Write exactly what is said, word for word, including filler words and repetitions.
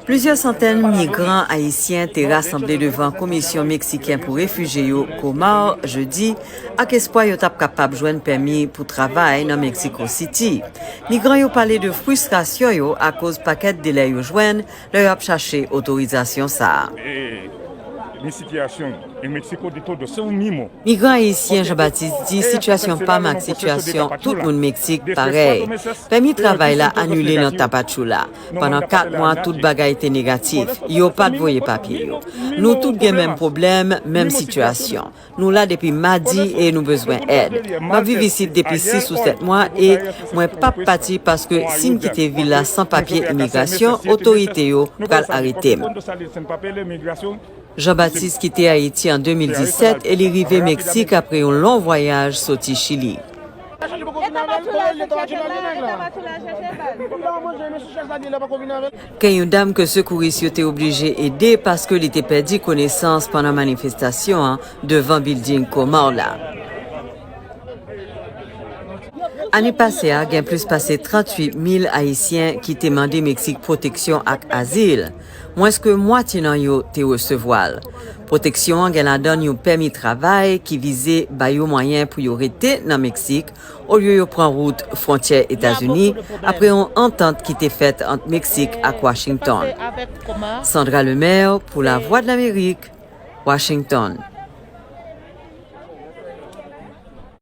Plizyè santèn migran ayisyen te rasanble devan Komisyon Meksiken pou Refijye yo, COMAR, jedi, ak espwa yo t ap kapab jwenn pèmi pou travay nan Mexico City. Migran yo pale de fristrasyon yo akoz pakèt delè yo jwenn lè y ap chache otorizasyon sa a. E, ni sitiyasyon en Mexico de todo se un mimo. Migran ayisyen Jean Baptiste di sitiyasyon pa m ak sitiyasyon tout moun Meksik parèy. Pèmi travay la anile nan Tapachula. Pandan kat mwa, tout bagay te negatif. Yo pa t voye papye yo. Nou tout gen menm pwoblèm, menm sitiyasyon. Nou la depi madi e nou bezwen èd. M ap viv isit depi sis ou sèt mwa e mwen p ap pati paske si m kite vil la san papye imigrasyon, otorite yo pral arete m. Jean Baptiste kite Ayiti an de mil disèt e li rive Meksik apre yon long vwayaj soti Chili. Gen yon dam ke sekouris yo te oblije ede paske li te pèdi konesans pandan manifestasyon an devan bilding COMAR la. Ane pase a, gen plis pase tranntuit mil Ayisyen ki te mande Meksik pwoteksyon ak azil. Mwens ke mwatye nan yo te resevwa l. Pwoteksyon an gen ladan l yon pèmi travay ki vize ba yo mwayen pou yo rete nan Meksik olye yo pran wout fwontyè Etazini apre yon antant ki te fèt ant Meksik ak Washington. Sandra Lemaire pou Lavwadlamerik, Washington.